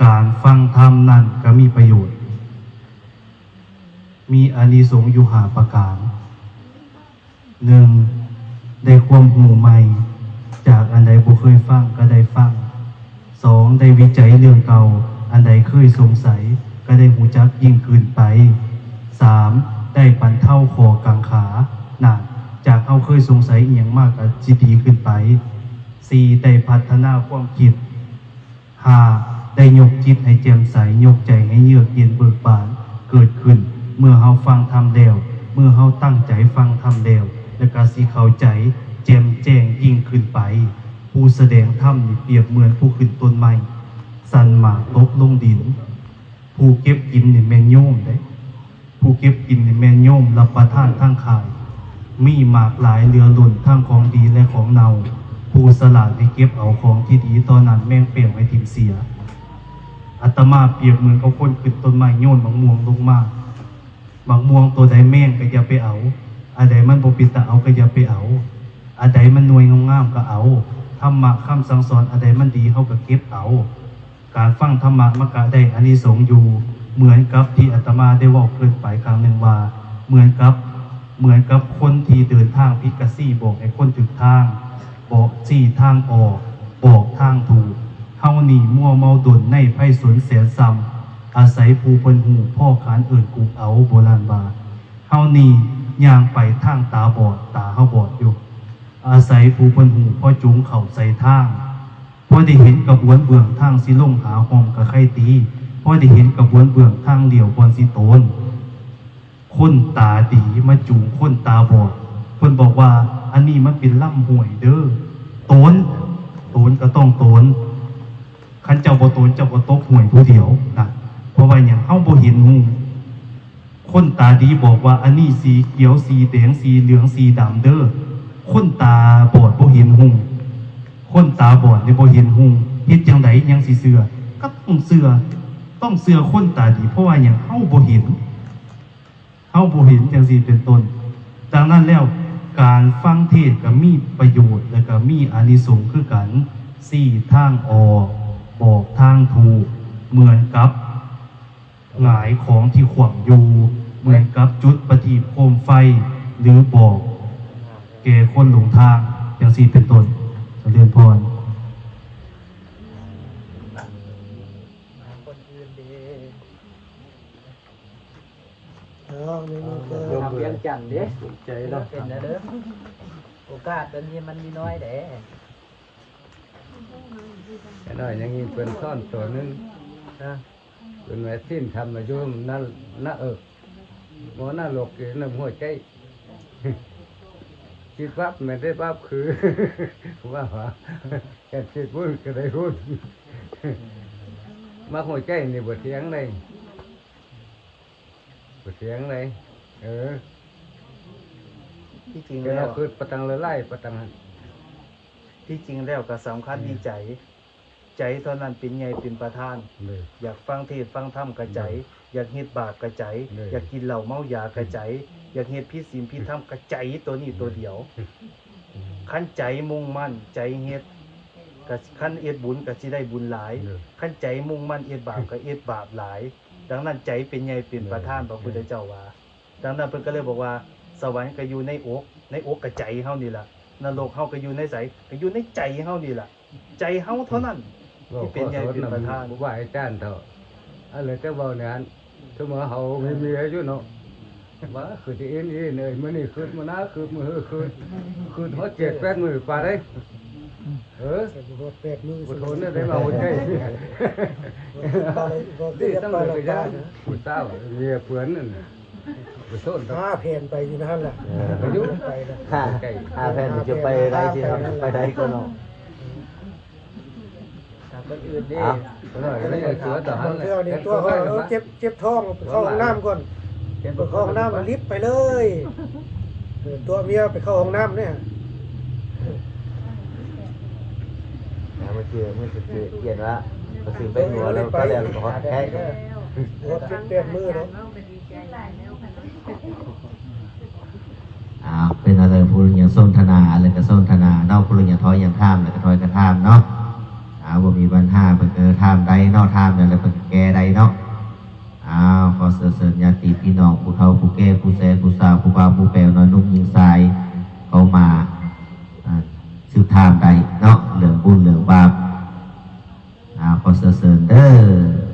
ການຟັງທຳນັ້ນກໍມີປະໂຫຍດ, ມີອານິສົງຢູ່ຫ້າປະການ. ໜຶ່ງ ໄດ້ຄວາມຮູ້ໃໝ່ ຈາກອັນໃດບໍ່ເຄີຍຟັງກໍໄດ້ຟັງ. ສອງ ໄດ້ວິໄຈເລື່ອງເກົ່າ, ອັນໃດເຄີຍສົງໄສກໍໄດ້ຮູ້ຈັກຍິ່ງຂຶ້ນໄປ. ສາມ ໄດ້ບັນເທົາຂໍ້ກັງຂານັ້ນ, ຈາກເຮົາເຄີຍສົງໄສອີ່ຫຍັງມາກໍຊິດີຂຶ້ນໄປ. ສີ່ ໄດ້ພັດທະນາຄວາມຄິດ. ຫ້າ ໄດ້ຍົກຈິດໃຫ້ແຈ່ມໃສ, ຍົກໃຈໃຫ້ເຍືອກເຢັນເບີກບານເກີດຂຶ້ນ ເມື່ອເຮົາຟັງທຳແລ້ວ, ເມື່ອເຮົາຕັ້ງໃຈຟັງທຳແລ້ວ, ແລ້ວກໍຊິເຂົ້າໃຈແຈ່ມແຈ້ງຍິ່ງຂຶ້ນໄປ. ຜູ້ສະແດງທຳນີ້ປຽບເໝືອນຜູ້ຂຶ້ນຕົ້ນໄມ້, ສັ່ນໝາກຕົກລົງດິນ. ຜູ້ເກັບກິນນີ້ແມ່ນໂຍມເດ້. ຜູ້ເກັບກິນນີ້ແມ່ນໂຍມ ຮັບປະທານທັງຄ້າຍ, ມີໝາກຫຼາຍເຫຼືອລົ້ນ ທັງຂອງດີ ແລະ ຂອງເນົ່າ. ຜູ້ສະຫຼາດນີ້ເກັບເອົາຂອງທີ່ດີ ຕອນນັ້ນແມ່ງແປ້ວໃຫ້ຖິ້ມເສຍ. ອາດຕະມາປຽບເໝືອນກັບຄົນຂຶ້ນຕົ້ນໄມ້ໂຍນໝາກມ່ວງລົງມາ. ໝາກມ່ວງໂຕໃດແມງກໍຢ່າໄປເອົາ, ອັນໃດມັນບໍ່ເປັນຕາເອົາກໍຢ່າໄປເອົາ, ອັນໃດມັນໜ່ວຍງາມໆກໍເອົາ. ທຳມະຄຳສັ່ງສອນອັນໃດມັນດີ ເຮົາກໍເກັບເອົາ. ການຟັງທຳມະມັນກະໄດ້ອານິສົງຢູ່ ເໝືອນກັບທີ່ອາດຕະມາໄດ້ເວົ້າເກີນໄປຄັ້ງໜຶ່ງວ່າ ເໝືອນກັບ ເໝືອນກັບຄົນທີ່ເດີນທາງຜິດກະຊີ້ບອກໃຫ້ຄົນຖືກທາງ, ບອກຊີ້ທາງອອກ, ບອກທາງຖືກ. ເຮົານີ້ມົວເມົາດົນໃນໄພສົນແສນຊຳ, ອາໄສຜູ້ເພິ່ນຮູ້ພໍຂານເອີ້ນກຸກເອົາ, ໂບລານວ່າ. ເຮົານີ້ຍ່າງໄປທາງຕາບອດ, ຕາເຮົາບອດຢູ່, ອາໄສຜູ້ເພິ່ນຮູ້ພໍຈູງເຂົ້າໃສ່ທາງ. ພໍໄດ້ເຫັນກະບວນເບື້ອງທາງຊິລົງຫາຮ່ອມກະໄຄຕີ, ພໍໄດ້ເຫັນກະບວນເບື້ອງທາງລ້ຽວບ່ອນຊິໂຕນ. ຄົນຕາດີມາຈູງຄົນຕາບອດ, ເພິ່ນບອກວ່າ ອັນນີ້ມັນເປັນລຳຫ້ວຍເດີ, ໂຕນ, ໂຕນກໍຕ້ອງໂຕນ, ຄັນເຈົ້າບໍ່ໂຕນເຈົ້າກໍຕົກຫ້ວຍຜູ້ດຽວນະ. ເພາະວ່າຫຍັງ? ເຮົາບໍ່ເຫັນຮູ. ຄົນຕາດີບອກວ່າ ອັນນີ້ສີຂຽວ, ສີແດງ, ສີເຫຼືອງ, ສີດຳເດີ. ຄົນຕາບອດບໍ່ເຫັນຮຸ່ງ. ຄົນຕາບອດນີ້ບໍ່ເຫັນຮຸ່ງ. ເຮັດຈັ່ງໃດຍັງຊິເຊື່ອ? ກໍຕ້ອງເຊື່ອ. ຕ້ອງເຊື່ອຄົນຕາດີ. ເພາະວ່າຫຍັງ? ເຮົາບໍ່ເຫັນ. ເຮົາບໍ່ເຫັນ ຈັ່ງຊີ້ເປັນຕົ້ນ. ດັ່ງນັ້ນແລ້ວ ການຟັງເທດກໍມີປະໂຫຍດ ແລະ ກໍມີອານິສົງຄືກັນ. ຊີ້ທາງອອກ, ບອກທາງຖືກ, ເໝືອນກັບ ຫງາຍຂອງທີ່ຂວ້ຳຢູ່ ເໝືອນກັບຈຸດປະທີບໂຄມໄຟ ຫຼື ບອກແກ່ຄົນຫຼົງທາງ ຈັ່ງຊີ້ເປັນຕົ້ນ. ຈະເລີນພອນ. ຄົນອື່ນເດ້. ເອົາ ນີ້ມັນກໍ ທຳວຽງຈັນເດ້. ໃຈເນາະ. ເປັນແນວເດີ. ໂອກາດອັນນີ້ມັນມີນ້ອຍເດ້. ແຕ່ນ້ອຍຍັງມີເພິ່ນສອນຕົວໜຶ່ງ ເພິ່ນວ່າສິນທຳມາຢູ່ນະ ນະເອິກ ບໍ່ນະລົກຢູ່ນຳຫົວໃຈ. ຄິດປັບແມ່ນໄດ້ປັບຄື ວ່າ ວ່າ ແຕ່ຄິດບຸນກໍໄດ້ບຸນ. ມັກຫົວໃຈນີ້ບໍ່ຖຽງໄດ້. ບໍ່ຖຽງເລີຍ. ເອີ ທີ່ຈິງແລ້ວ ແຕ່ວ່າຄືປະຕັງຫຼາຍໆ ປະຕັງຫັ້ນ ທີ່ຈິງແລ້ວກໍສຳຄັນທີ່ໃຈ. ໃຈເທົ່ານັ້ນເປັນໃຫຍ່ເປັນປະທານ. ຢາກຟັງເທດຟັງທຳກະໃຈ, ຢາກເຮັດບາບກະໃຈ, ຢາກກິນເຫຼົ້າເມົາຢາກະໃຈ, ຢາກເຮັດຜິດສິນຜິດທຳກະໃຈ ໂຕນີ້ໂຕດຽວ. ຄັນໃຈມຸ່ງໝັ້ນ ໃຈເຮັດ ກະ ຄັນເຮັດບຸນກະຊິໄດ້ບຸນຫຼາຍ, ຄັນໃຈມຸ່ງໝັ້ນເຮັດບາບກະເຮັດບາບຫຼາຍ. ດັ່ງນັ້ນໃຈເປັນໃຫຍ່ເປັນປະທານ ພະພຸດທະເຈົ້າວ່າ. ດັ່ງນັ້ນເພິ່ນກໍເລີຍບອກວ່າ ສະຫວັນກໍຢູ່ໃນອົກ, ໃນອົກກໍໃຈເຮົານີ້ລະ, ນະລົກເຮົາກໍຢູ່ໃນໃສ? ກໍຢູ່ໃນໃຈເຮົານີ້ລະ, ໃຈເຮົາເທົ່ານັ້ນທີ່ເປັນໃຫຍ່ເປັນປະທານ. ຄູບາອາຈານເຖົ້າ ອັນແລ້ວແຕ່ເວົ້າແນວນັ້ນ. ສົມມຸດເຮົາມີເມຍຢູ່ເນາະ ວ່າຄືຊິເອັນອີເອີຍ ມື້ນີ້ຄື ມື້ໜ້າຄື ມື້ຮືຄື ຄືຮອດເຈັດແປດມື້ປານໃດ. ເອີ ບໍ່ຮອດແປດມື້ ບໍ່ທົນໄດ້ມາຫົວໃຈ. ນີ້ຕ້ອງເລີຍກະຢ່າ ຜູ້ສາວເມຍເພື່ອນນັ້ນ ໄປໂຊນ ຫ້າແຜ່ນໄປຢູ່ນັ້ນລະ. ເອີ ໄປລະ ຫ້າ ຫ້າແຜ່ນຈະໄປໄດ້ຊິເນາະ ໄປໄດ້ກໍເນາະ. ຖ້າຄົນອື່ນນີ້ ເອົາ ບາງເທື່ອນີ້ຕົວະເຂົາ ເອີ ເຈັບ ເຈັບທ້ອງ ໄປເຂົ້າຫ້ອງນ້ຳກ່ອນ ໄປເຂົ້າຫ້ອງນ້ຳ ລິບໄປເລີຍ. ເອີ ຕົວະເມຍໄປເຂົ້າຫ້ອງນ້ຳນີ້. ແລ້ວມື້ຄື ມື້ຄືຂຽນວ່າ ກໍຄືໄປຫົວແລ້ວກໍແລ້ວກໍຮອດແທ້ ຮອດເຈັດແປດມື້ເນາະ. ອ້າວ ເປັນອັນໃດ ຜູ້ໜຶ່ງຢາກສົນທະນາ ອັນໃດກໍສົນທະນາເນາະ, ຜູ້ໜຶ່ງຢາກຖອຍຢາກຖາມ ແລ້ວກໍຖອຍກໍຖາມເນາະ. ອ່າ ບໍ່ມີບັນຫາ ເພິ່ນກໍຖາມໄດ້ເນາະ ຖາມແລ້ວເພິ່ນກໍແກ້ໄດ້ເນາະ. ອ້າວ ຂໍເຊີນ ເຊີນຍາດຕິພີ່ນ້ອງ ຜູ້ເຖົ້າຜູ້ແກ່ ຜູ້ແຊຜູ້ສາວ ຜູ້ບ່າວຜູ້ແປວ ນ້ອຍໜຸ່ມຍິງຊາຍ ເຂົ້າມາ ອ່າ ສືບຖາມໄດ້ເນາະ ເລື່ອງບຸນເລື່ອງບາບ. ອ້າວ ຂໍເຊີນ ເຊີນເດີ.